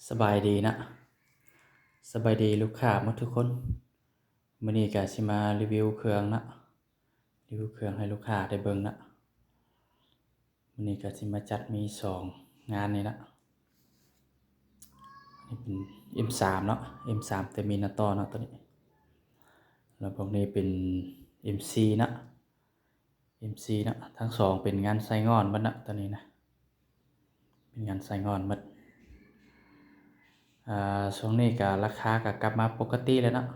ສະບາຍດີນະ ສະບາຍດີລູກຄ້າໝົດທຸກຄົນ. ມື້ນີ້ກະຊິມາຣີວິວເຄື່ອງນະ ຣີວິວເຄື່ອງໃຫ້ລູກຄ້າໄດ້ເບິ່ງນະ. ມື້ນີ້ກະຊິມາຈັດມີສອງງານນີ້ນະ. ນີ້ເປັນເອັມສາມເນາະ ເອັມສາມ ເຕີມິນາຕໍເນາະ ໂຕນີ້ ແລ້ວພວກນີ້ເປັນເອັມສີ່ນະ ເອັມສີ່ເນາະ ທັງສອງເປັນງານໄຊງ່ອນໝົດເນາະ ໂຕນີ້ນະ ເປັນງານໄຊງ່ອນໝົດ. ອາ ຊ່ວງນີ້ກະລາຄາກະກັບມາປົກກະຕິແລ້ວເນາະ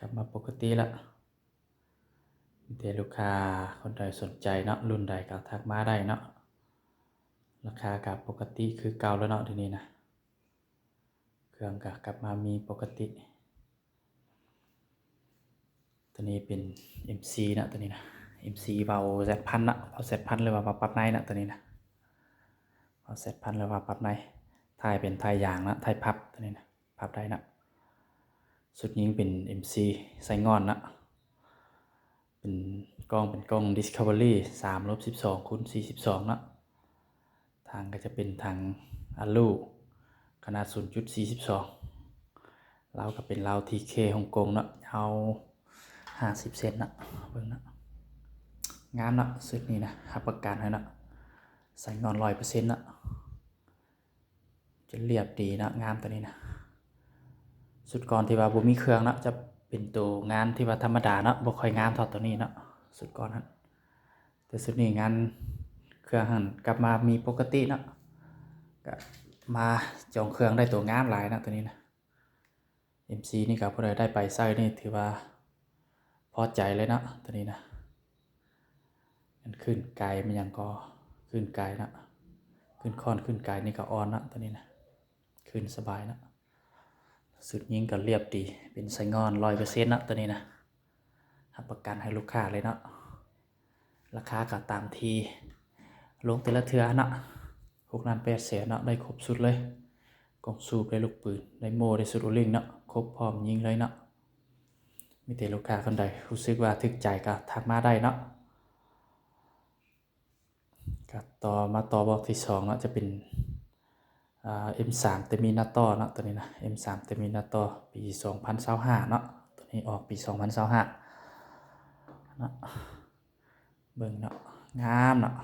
ກັບມາປົກກະຕິແລ້ວ. ມີແຕ່ລູກຄ້າຄົນໃດສົນໃຈເນາະ ລຸ້ນໃດກະທັກມາໄດ້ເນາະ. ລາຄາກະປົກກະຕິຄືເກົ່າແລ້ວເນາະ ດຽວນີ້ນະ ເຄື່ອງກະກັບມາມີປົກກະຕິ. ໂຕນີ້ເປັນເອັມສີ່ນະ ໂຕນີ້ນະ ເອັມສີ່ ເບົາແຊັດພັນນະ ເບົາແຊັດພັນ ຫຼືວ່າເບົາປັບໃນນະ ໂຕນີ້ນະ ເບົາແຊັດພັນ ຫຼືວ່າປັບໃນ. ທ້າຍເປັນທ້າຍຢາງນະ ທ້າຍພັບ ໂຕນີ້ນະ ພັບໄດ້ນະ. ຊຸດຍິງເປັນເອັມສີ່ ໄຊງ່ອນນະ ເປັນກ້ອງ ເປັນກ້ອງ Discovery ສາມລົບສິບສອງ ຄູນ ສີ່ສິບສອງເນາະ. ຖັງກະຈະເປັນຖັງອາລູ ຂະໜາດ ສູນຈຸດສີ່ສິບສອງ ລາວກະເປັນລາວ ທີເຄ ຮົງກົງເນາະ ຍາວຫ້າສິບເຊັນເນາະ. ເບິ່ງເນາະ ງາມເນາະ ຊຸດນີ້ນະ ຮັບປະກັນໃຫ້ເນາະ ໄຊງ່ອນຮ້ອຍເປີເຊັນເນາະ. ຈະລຽບດີເນາະ ງາມໂຕນີ້ນະ. ຊຸດກ່ອນທີ່ວ່າບໍ່ມີເຄື່ອງເນາະ ຈະເປັນໂຕງານທີ່ວ່າທຳມະດາເນາະ ບໍ່ຄ່ອຍງາມເທົ່າໂຕນີ້ເນາະ ຊຸດກ່ອນຫັ້ນ. ແຕ່ຊຸດນີ້ງານເຄື່ອງຫັ້ນກັບມາມີປົກກະຕິເນາະ ກະມາຈອງເຄື່ອງໄດ້ໂຕງາມຫຼາຍເນາະ ໂຕນີ້ນະ. ເອັມສີ່ນີ້ກະຜູ້ໃດໄດ້ໄປໃຊ້ນີ້ຖືວ່າພໍໃຈເລີຍເນາະ ໂຕນີ້ນະ. ອັນຄື້ນໄກ ແມ່ນຫຍັງກໍຄື້ນໄກເນາະ ຄື້ນຄ້ອນຄື້ນໄກນີ້ກະອ່ອນເນາະ ໂຕນີ້ນະ ຄື້ນສະບາຍເນາະ. ຊຸດຍິງກະລຽບດີ ເປັນໄຊງ່ອນຮ້ອຍເປີເຊັນເນາະ ໂຕນີ້ນະ ຮັບປະກັນໃຫ້ລູກຄ້າເລີຍເນາະ. ລາຄາກະຕາມທີ່ລົງແຕ່ລະເທື່ອເນາະ ຫົກລ້ານແປດແສນເນາະ ໄດ້ຄົບຊຸດເລີຍ ກ້ອງສູບ ໄດ້ລູກປືນ ໄດ້ໂມ່ ໄດ້ຊຸດໂອລິງເນາະ ຄົບພ້ອມຍິງເລີຍເນາະ. ມີແຕ່ລູກຄ້າຄົນໃດຮູ້ສຶກວ່າຖືກໃຈກະທັກມາໄດ້ເນາະ. ກະຕໍ່ມາຕໍ່ບລັອກທີສອງເນາະ ຈະເປັນ ອາ ເອັມສາມ ເຕີມິນາຕໍເນາະ ໂຕນີ້ນະ ເອັມສາມ ເຕີມິນາຕໍ ປີສອງພັນຊາວຫ້າເນາະ ໂຕນີ້ອອກປີສອງພັນຊາວຫ້າເນາະ. ເບິ່ງເນາະ ງາມເນາະ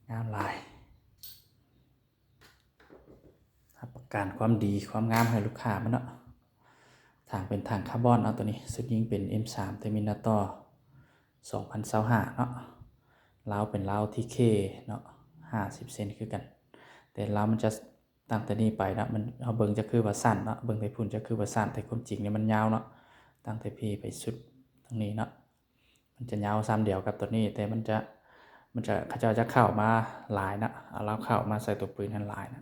ງາມຫຼາຍ. ຮັບປະກັນຄວາມດີຄວາມງາມໃຫ້ລູກຄ້າມັນເນາະ. ຖັງເປັນຖັງຄາບອນເນາະ ໂຕນີ້ ຊຸດຍິງເປັນເອັມສາມ ເຕີມິນາຕໍ ສອງພັນຊາວຫ້າເນາະ. ລາວເປັນລາວ ທີເຄ ເນາະ ຫ້າສິບເຊັນຄືກັນ ແຕ່ລາວມັນຈະ ຕັ້ງແຕ່ນີ້ໄປເນາະ ມັນ ເຮົາເບິ່ງຈະຄືວ່າສັ້ນເນາະ ເບິ່ງແຕ່ພຸ້ນຈະຄືວ່າສັ້ນ ແຕ່ຄວາມຈິງນີ້ມັນຍາວເນາະ. ຕັ້ງແຕ່ພີ້ໄປສຸດທາງນີ້ເນາະ ມັນຈະຍາວສ່ຳດຽວກັບໂຕນີ້ ແຕ່ມັນຈະ ມັນຈະ ເຂົາເຈົ້າຈະເຂົ້າມາຫຼາຍນະ ເອົາລາວເຂົ້າມາໃສ່ໂຕປືນຫັ້ນຫຼາຍນະ.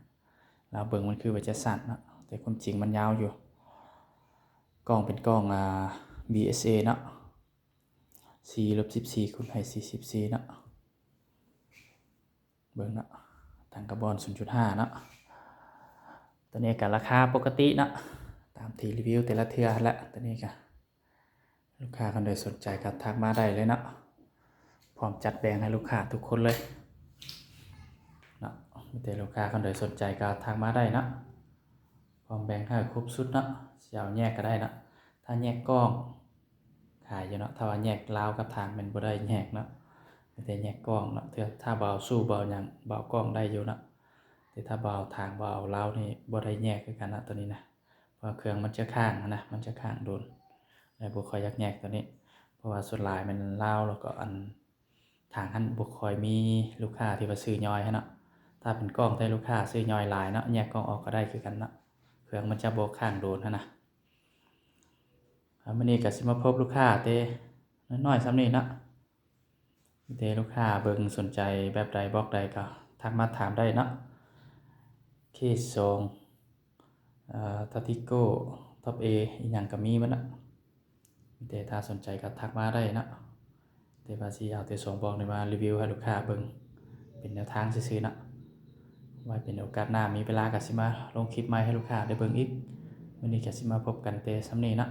ລາວເບິ່ງມັນຄືວ່າຈະສັ້ນນະ ແຕ່ຄວາມຈິງມັນຍາວຢູ່. ກ້ອງເປັນກ້ອງ ອາ ບີເອສເອເນາະ ສີ່ລົບສິບສີ່ ຄູນໃຫ້ສີ່ສິບສີ່ເນາະ. ເບິ່ງເນາະ ຖັງຄາບອນ ສູນຈຸດຫ້າເນາະ. ໂຕນີ້ກະລາຄາປົກກະຕິເນາະ ຕາມທີ່ຣີວິວແຕ່ລະເທື່ອຫັ້ນແຫຼະ. ໂຕນີ້ກະ ລູກຄ້າຄົນໃດສົນໃຈກະທັກມາໄດ້ເລີຍເນາະ ພ້ອມຈັດແບ່ງໃຫ້ລູກຄ້າທຸກຄົນເລີຍເນາະ. ມີແຕ່ລູກຄ້າຄົນໃດສົນໃຈກະທັກມາໄດ້ເນາະ ພ້ອມແບ່ງໃຫ້ຄົບຊຸດເນາະ. ຊິເອົາແຍກກະໄດ້ເນາະ ຖ້າແຍກກ້ອງຂາຍຢູ່ເນາະ ຖ້າວ່າແຍກລາວກັບຖັງແມ່ນບໍ່ໄດ້ແຍກເນາະ ມີແຕ່ແຍກກ້ອງເນາະ. ຖ້າ ຖ້າບໍ່ເອົາສູ້ ບໍ່ເອົາຫຍັງ ບໍ່ເອົາກ້ອງໄດ້ຢູ່ເນາະ ແຕ່ຖ້າບໍ່ເອົາຖັງ ບໍ່ເອົາລາວນີ້ ບໍ່ໄດ້ແຍກຄືກັນເນາະ ໂຕນີ້ນະ. ເພາະວ່າເຄື່ອງມັນຈະຄ້າງຫັ້ນນະ ມັນຈະຄ້າງດົນ ແລະ ບໍ່ຄ່ອຍຢາກແຍກໂຕນີ້ ເພາະວ່າສ່ວນຫຼາຍແມ່ນລາວ ແລ້ວກໍອັນທາງຫັ້ນບໍ່ຄ່ອຍມີລູກຄ້າທີ່ວ່າຊື້ຍ່ອຍຫັ້ນເນາະ. ຖ້າເປັນກ້ອງແທ້ລູກຄ້າຊື້ຍ່ອຍຫຼາຍເນາະ ແຍກກ້ອງອອກກໍໄດ້ຄືກັນເນາະ ເຄື່ອງມັນຈະບໍ່ຄ້າງໂດນຫັ້ນນະ. ອາ ມື້ນີ້ກໍຊິມາພົບລູກຄ້າແຕ່ນ້ອຍໆສ່ຳນີ້ເນາະ. ມີແຕ່ລູກຄ້າເບິ່ງສົນໃຈແບບໃດບລັອກໃດກໍທັກມາຖາມໄດ້ເນາະ. ເຄສອງ ເອີ ຕາຕິໂກ້ ທັອບເອ ອີ່ຫຍັງກໍມີໝົດເນາະ. ມີແຕ່ຖ້າສົນໃຈກໍທັກມາໄດ້ເນາະ. ແຕ່ວ່າຊິເອົາແຕ່ສອງບລັອກນີ້ມາຣີວິວໃຫ້ລູກຄ້າເບິ່ງເປັນແນວທາງຊື່ໆເນາະ. ໄວ້ເປັນໂອກາດໜ້າມີເວລາກໍຊິມາລົງຄລິບໃໝ່ໃຫ້ລູກຄ້າໄດ້ເບິ່ງອີກ. ມື້ນີ້ກໍຊິມາພົບກັນແຕ່ສ່ຳນີ້ເນາະ.